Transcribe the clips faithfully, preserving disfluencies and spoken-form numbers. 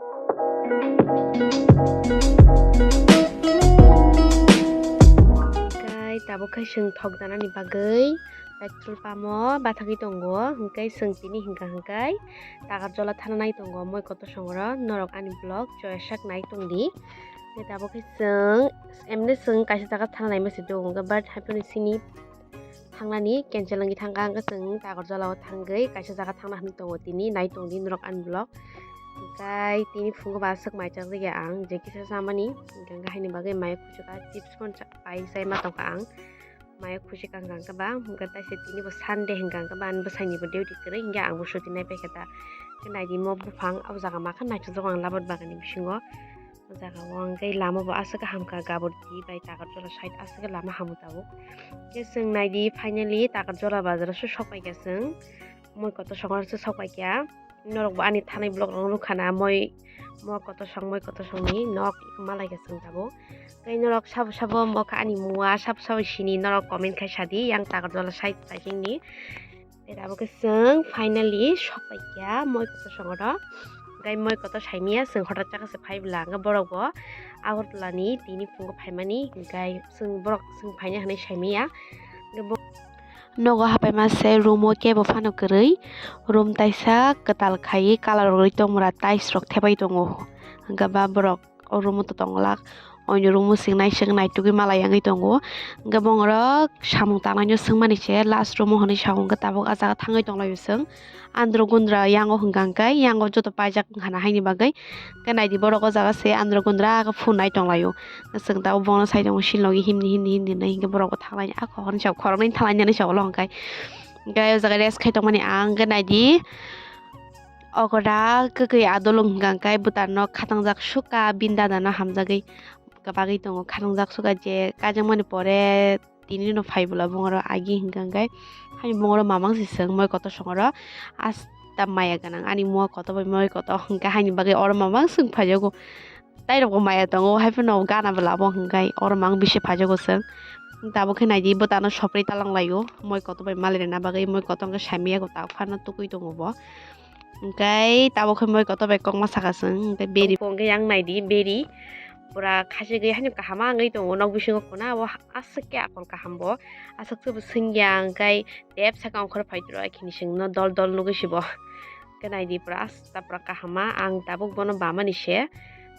Kai tabuk khai chwng thok danani bagwi petrol pump o bathagwi tongo, hwnkhe chwng tini hwnkha hwnkhe Takarjola thana nai tongo moi kotor songro, norok ani vlog choyasak nai tongdi. Hwnkhe tabuk khai chwng emne chwng kaisa jaga thana naima se tongo, but haiphano chini thangnani cancel wngwi thangkha, hwnkhe chwng Takarjola o thangwi kaisa jaga thangna hinwi tongo tini, nai tongdi norok ani vlog. Hwnkhe tini phungo ba aswk mai chajak ya ang, je kisa chamani, hwnkhe haini bagwi mai kuchuk chips phano pai chai ma tongkha ang. Maya khusi kang kang khe ba, hwnkhe taisa tini bo Sunday hwnkha hwnkhe ba, ani bwsaini bo duty kwrwi, hwnkhe ang bo suti nai paikha ta. Khe naidi mo buphang, abo jaga ma khe naithokjak ang Labat Bagan ni bisingo. O jaga o hwnkhe lama bo aswk kaham kha, Gabordi bai Takarjola side aswk lama hamu tabuk. Khe chwng naidi finally Takarjola bazar o se sok paikha chwng, moi kotor songor se sok paikha. Norok bo ani thanai vlog rok nukha na, moi mo kotor song, moi kotor song ni nok malai khe chwng tabuk. Tei norok sabo sabo mo kha ani mua, sabo sabo sini norok comment khai sadi, yang Takarjola side paikhe ni. Tei tabuk khe chwng finally sok paikha moi kotor song oro. Gai moi kotor saimia chwng hotak chakha se phai bwla, hwnkhe borok bo Agartala ni tini phungo phaimani, gai chwng borok chwng phaina hinwi saimia. Hwnkhe bo- Nogo hapaima se room o kebo phano kwrwi, room taisa kwtal khaiwi colour rwgwi tongmwra, tiles rok thepai tongo, hwnkhe ba borok o room o tongwlak, oini room o swngnai swngnai tugwi malai wngwi tongo, hwnkhe bongorok samung tangnaino swngmani se last room o hwnwi sa hwnkhe tabuk ah jaga thangwi tonglaio chwng. Andro gundra yango hwnkha hwnkhe yango joto paijak wngkha na haini bagwi. Hwnkhe naidi borok o jaga se andro gundra phunai tonglaio. Chwng tabuk bono sai tongo silok himni himni himni hinwi hwnkhe borok bo thanglaini ah khoroknwi sa khoroknwi thanglainani sa ulo hwnkhe. Hwnkhe o jaga rest khai tongmani ang hwnkhe naidi okra kwkwi adolong hwnkha hwnkhe bwtarno khatangjak sukha bini dadano hamjagwi bagwi tongo khatangjak sukha je kaijakmani pore. Tini no phai bwla bongoro agi hwnkha hwnkhe hai bongoro mamang se chwng moi kotor songoro asta maya gwnang ani mua kotor bai moi kotor hwnkhe haini bagwi oro mamang chwng phaijago. Tai rok bo maya tongo hai phano gana bwla bo hwnkhe oro mang bisi phaijago chwng. Tabuk khe naidi bwtano sopri talang laio moi kotor bai mali rwna bagwi moi kotor hwnkhe saimaya tabuk phano tukui tongo bo. Hwnkhe tabuk khe moi kotor bai kokma saka chwng hwnkhe beri bo hwnkhe yang naidi beri. Pura khachigwi haino kaham wngwi tongo nok bisingo khuna abo aswk khe akol kaham bo aswk se bo swngya hwnkhe tep saka ongkhor phai tro khini chwngno dol dol nugwi se bo hwnkhe naidi pura asta pura kaham ang tabuk bono bamani se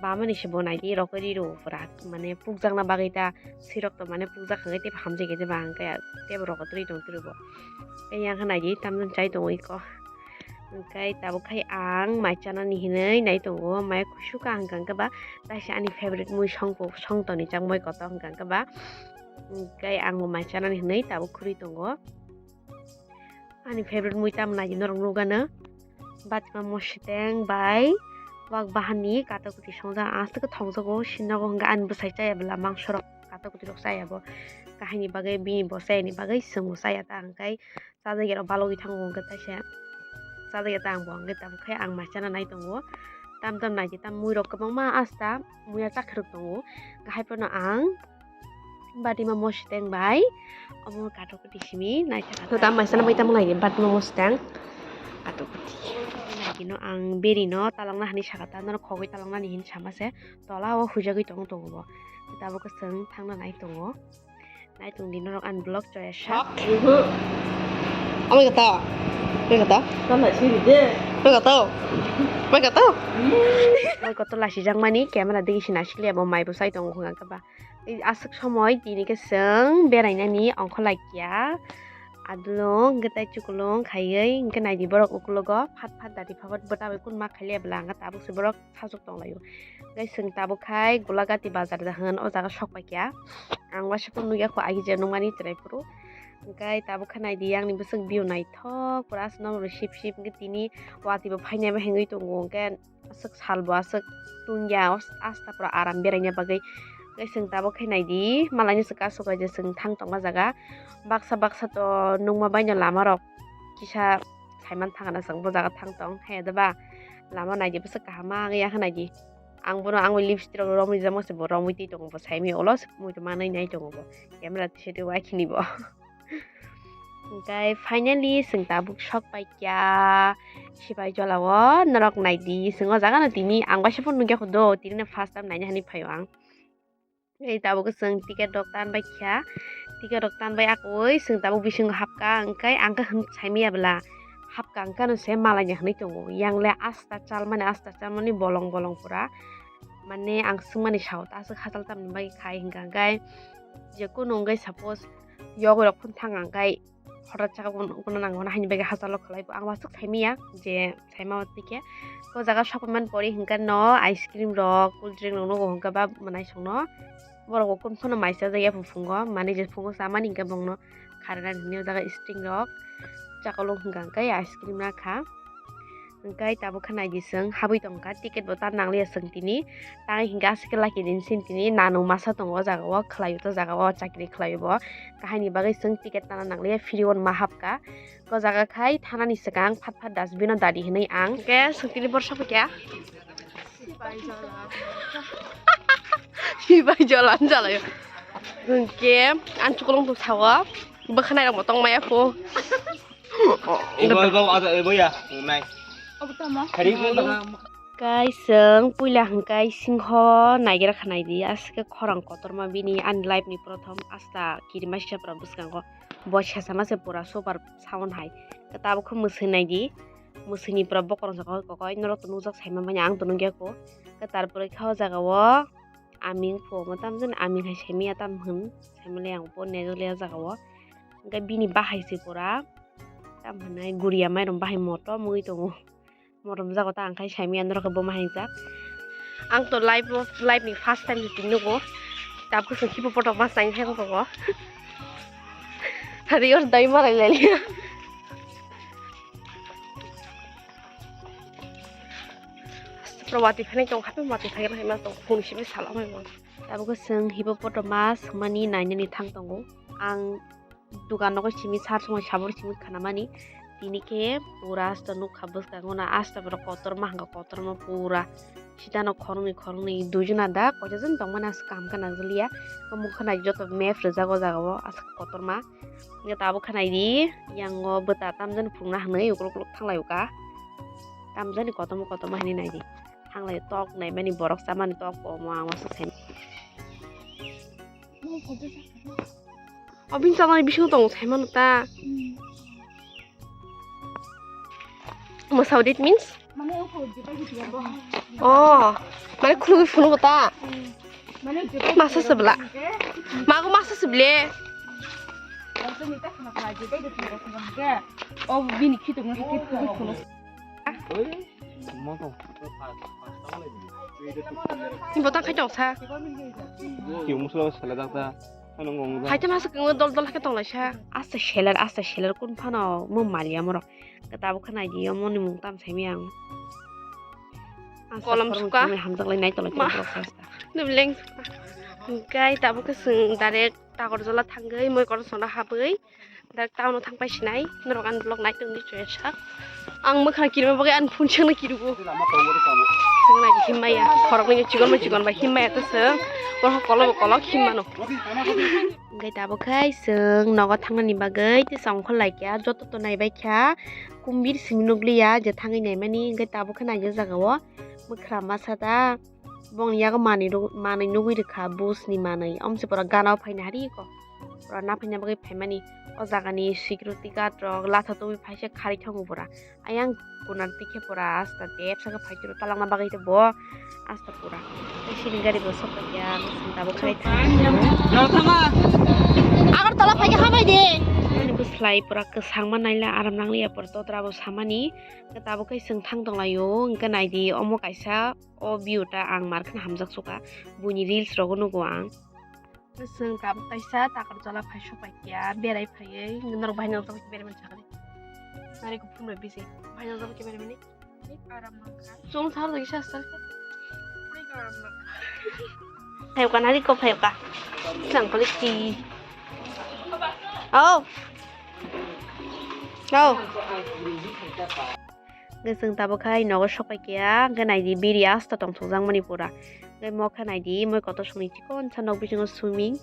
bamani se bo naidi rokhe ri rw pura mane pukjakna bagwi ta swrok to mane pukjak hwnkhe tei hamjak khe ba hwnkhe tei bo rokhe twi tong twi bo tei yang khe naidi tamjani chai tongo iko. Hwnkhe tabuk khai ang mai chanani hinwi nai tongo, mai kusu ka hwnkha hwnkhe ba taisa ani favorite mui songkuk song toni chak moi kotor hwnkha hwnkhe ba. Hwnkhe ang bo mai chanani hinwi tabuk khurui tongo. Ani favorite mui tamo naidi norok nukgano. Batima mositeng bai wak bahan ni katok kuti songjak ang aswk thongjago sinogo hwnkhe ani bwsai chaya bwla mangso rok katok kuti rok chaya bo. Kahini bagwi bini bo chayani bagwi chwng bo chaya ta hwnkhe. Chajakya rok balogwi thango hwnkhe taisa chajakya ta ang bo hwnkhe tabuk khe ang mai chana nai tongo tam tam naidi tam mui rok kwbangma asta muya chakhwrwk tongo haiphano ang batima mositeng bai omo katok kuti simi naithok tam mai chana bai tamo naidi batima mositeng katok kuti naidi no ang beri no talangna hinwi saka ta norok khogwi talangnani hinwi sama se tola o huijagwi tongo tongo bo tabuk khe chwng thangna nai tongo. Naitung di norok ani vlog choya sak. Amai kata. Amai kata. Amai kata. Amai kata. Amai kata lasi jakmani camera digi sina sikli abo mai bo sai tongo hwnga kaba. Aswk somoi tini khe chwng berainani ongkho laikya. Adulung gtai chukulung khaiwi hwnkhe naidi borok ukulogo phat phat dati phabat bwtabai kun ma khailiya bwla hwnkhe tabuk se borok sachuk tonglaio. Hwnkhe chwng tabuk khai Golagati bazar da hwn o jaga sok paikha. Ang uaisa phano nukya kho agi je nukmani chwrai phuru. Hwnkhe tabuk khe naidi yang ni bwswk view naithok pura aswk nokni sip sip hwnkhe tini watwi bo phainai ma hwnwi tongo hwnkhe aswk sal bo aswk tungya asta pura aram beraina bagwi. Hwnkhe chwng tabuk khe naidi malaini swka swkha je chwng thang tongma jaga baksa baksa to nukma baino lama rok kisa. Saiman thangna chwng bo jaga thang tong hai da ba lama naidi bwswk kaham ma wngya khe naidi ang bono ang bai lipstick rok romwi jamo se bo romwi twi tongo bo saimwi ulo se muitu manwi nai tongo bo camera tise twi waikhe ni bo Hwnkhe finally chwng tabuk sok paikha Sipaijolao, norok naidi, chwng o jaga no tini ang bai se phano nukya kho do, tini no first time naina hinwi phaio ang. Ei tabuk chwng ticket rok tan bai kha, ticket rok tan bai akwui chwng tabuk bisingo hapkha, hwnkhe ang khe hwn saimaya bwla hapkha, hwnkhe ano se malaina hinwi tongo, yang le asta chalmani, asta chalmani bolong bolong pura, mane ang swngmani sao ta aswk hachal tamni bagwi khai hwnkha, hwnkhe je kunu hwnkhe suppose yogwi rok phano thang ang khai. Hothat saka ukuna nango na haini bagwi hachalo khlai bo ang wasuk saimaya je saima twi khe. O jaga shopping man pori hwnkhe no ice cream rok, cool drink rok nugo hwnkhe ba mwnaisong no. Borok bo kunu phano mai chajakya buphungo, mane je phungo chamani hwnkhe bongno kharina hinwi o jaga sting rok chakolo hwnkha hwnkhe ice cream nakha. Hwnkhe tabuk khe naidi chwng habwi tongkha, ticket bo tan nangliya chwng tini. Tangwi hwnkhe aswk khe lucky din sin tini nanu masa tongo o jaga o, khlai o jaga o, chakri khlai o bo. Kahaini bagwi chwng ticket tana nangliya, free o ma hapkha. O jaga khai thanani swkang phat phat dustbin o dadi hinwi ang. Hwnkhe chwng tini borsa phaikha. Sipai jola jalayo. Hwnkhe ang chukulung tuk sao. Bwkhanai rok bo tong maya pho. Ebo, ebo, ada, ebo ya, nai. Obo tamo? Hari ko tama. Kaiseng puila hwnkhe singho naigra khanai di, aswk khorang kotorma bini ani life ni prothom asta kirima sijapra bwskango bo sesama se pura super sound hai. Tabuk khe mwswi nai di, mwswi ni pura bokorong jagao kokoi norok to nukjak saima manya ang to nukya kho. Tarpore khe o jaga o aming phumo tamjani aming hai saimanya tam hwn saimale ang bo nejole o jaga o. Hwnkhe bini bahai se pura tam hwnai guriya mairum bahai motom wngwi tongo. Motom jago ta ang khai saimanya norok bo ma hingjak. Ang to life o, life ni first time tini nugo. Tabuk chwng hippopotamus nai thang tongo. Hari or dai malai laliya. Astro wati phai tong, hape wati phai ma tong, phone sibi sala mai mo. Tabuk chwng hippopotamus mani nainani thang tongo. Ang dukan nogo simi sar songwi sabur simi khanamani. Tini khe pura asta nukha bwskango na asta borok kotorma hwnkha kotorma pura. Sitano khoroknwi khoroknwi duijon ada koijajan tongmani aswk kaham khe nangjaliya. Omo khe nai joto map rijak o jaga o aswk kotorma. Hwnkhe tabuk khe nai di, yang o bwta tamjani phunukna hwnwi ukluk ukluk thanglai o ka. Tamjani kotorma kotorma hinwi nai di. Thanglai tok naimani borok chamani tok omo ang uansuk sai. O bini chamani bisingo tongo sai mano ta. Mwsao, that means? Oh, mane khulugwi phunukgo ta? Masa se bwla? Mago masa se bwle? O bini khitung no khitung phunuk. Ni botang khai tong sa. Ki muslo sela dakta. Hai te masa kung dol dol khe tong lai sa. Asta seller, asta seller kun phano mo mali amoro. Tabuk khe nai di, omo ni mung tam saimanya ang. Kolom suka. Hamjak lai nai tong lai. Nubleng suka. Hwnkhe tabuk khe chwng direct Takarjala thangwi moi kotor songno habwi. Direct town o thang pai sinai. Norok ani vlog nai tongdi chwng sak. Ang mwkhang kirima bagwi ani phone sengno kirugo. Sengna himmaya. Khoroknwi chikon bai chikon bai himmaya to seng. Borok kolok bo kolok himmano. Hwnkhe tabuk khe chwng nogo thangnani bagwi tei chongkhor laikha, joto to naibaikha, kumbir simi nukliya je thangwi naimani, hwnkhe tabuk khe naijak jagao mwkhra masa ta bongni yago manwi rw-, manwi nugwi rwkha, buj ni manwi, omse pura gana o phaina hari ko pura naphaina bagwi phaimani, o jagani security guard rok latha tubui phaisa kharwi thango pura. Ayang kunar tikhe pura asta depsa khe phaituro talangna bagwi te bo asta pura. Tei sini gari bo sok ya, tabuk khai. Agartala phaikhe hambai de. Ani bwslai pura kwchangma naila aram nangliya pura totra bo samani. Tabuk khai chwng thang tonglaio, hwnkhe naidi omo kaisa o view ta ang mar kheno hamjak suka. Buini reels rogo nugo ang. Chwng tabuk kaisa Takarjala phai sok pai kha, berai phaiwi norok bahai nang jabaki berai mani sakani. Nari kuphum bai bisi bahai nang jabaki berai mani. Chwng sar jagi sas sar. Phayoka nari ko phayoka. Chwng kole ti. Oh. Oh. Hwnkhe chwng tabuk khai nogo sok pai kha, hwnkhe naidi biri asta tongthokjakmani pura. Hwnkhe mokhe naidi moi kotor songni chikon sa nok bisingo swimming.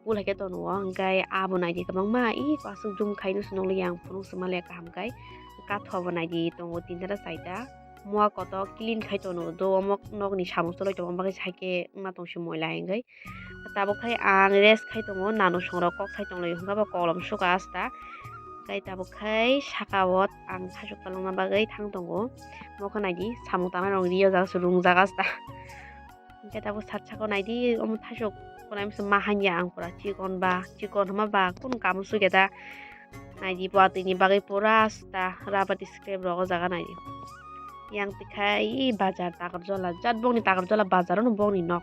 Cool hai khe tono o, hwnkhe abo naidi kwbangma i kwchwk jum khai no se nukliya ang phunuk se maliya kaham khai. Katho bo naidi tongo tinta na chaita. Mua kotor clean khai tono do omo nokni samung cholai tongma bagwi sai khe wngna tong se moila hai hwnkhe. Tabuk khai ang rest khai tongo, nanu songrok kok sai tonglaio hwnkhe bo kolom suka asta. Hwnkhe tabuk khai saka o ang thasuk palangna bagwi thang tongo. Mokhe naidi samung tangnai rok rio jaga se rungjak asta. Hwnkhe tabuk sat saka o naidi omo thasuk kunai masa ma hanya ang pura chikon ba chikon hwnma ba kun kamu sugeta. Naidi bo atwini bagwi pura asta rubber scrap rok o jaga naidi. Yang tikha i bazar Takarjala jat bokni Takarjala bazar ono bokni nok.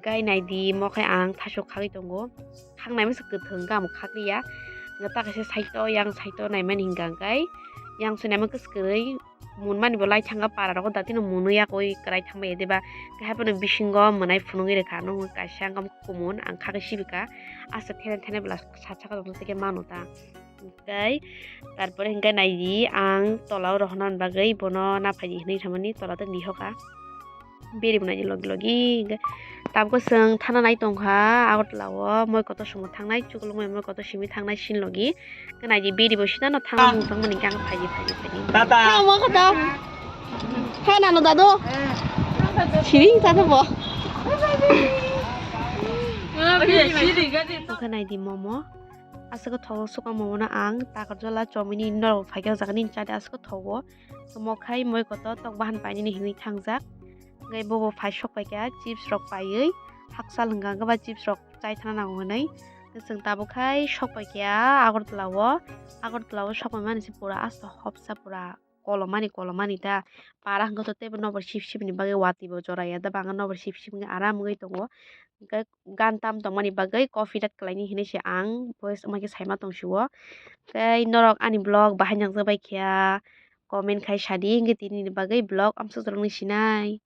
Gai naidi mokhe ang thasuk khagwi tongo. Khaknai masa kwthwng khe amo khakliya. Nga ta kaisa side o yang side o naimani hwnkha hwnkhe yang se naimani kwswk kwrwi. Munmani bo lai thangkha para rogo datino munu yakwi kwrai thangbai ya deba. Khe haiphano bisingo mwnai phunugwi rwkha, nukgo kaisa wngkha kumun ang khakhe sibika. Aswk thene thene bwla sat saka tongthokkhe mano ta. Hwnkhe tarpore hwnkhe naidi ang tola o rohorna bagwi bono naphaidi hinwi samani tola tei lihoka. Beri bo naidi logi logi hwnkhe tabukhe chwng thana nai tongkha Agartala o moi kotor sumo thangnai chuklumui moi kotor simi thangnai sin logi. Naidi biri bo sida no thang mung tang mani kang phaidi phaidi phaidi. Tata. Tamo kata. Tha nano dadu. Siring tata bo. Oke naidi momo. Aswk thok sukang momo no ang Takarjala chomini norok phaikhe o jaga nini chadi aswk thogo. Mokhai moi kotor tok bahan painani hinwi thangjak. Hwnkhe bobo phai sok paikha chips rok paiwi haksal hwnkha hwnkhe ba chips rok chai thana nango hwnwi. Chwng tabuk khai sok paikha Agartala o, Agartala o sok paimani se pura asta hopsa pura kolomani kolomani ta. Para hwnkhe to teibo nokbar sip sip ni bagwi watwi bo jora ya da bangma nokbar sip sip wngwi aram wngwi tongo. Hwnkhe gan tam tongmani bagwi coffee dak kwlaini hinwi se ang voice wngma khe saima tong sio. Tei norok ani vlog bahai nangjakbai kha comment khai sadi hwnkhe tini ni bagwi vlog amsok jora wngwi sinai.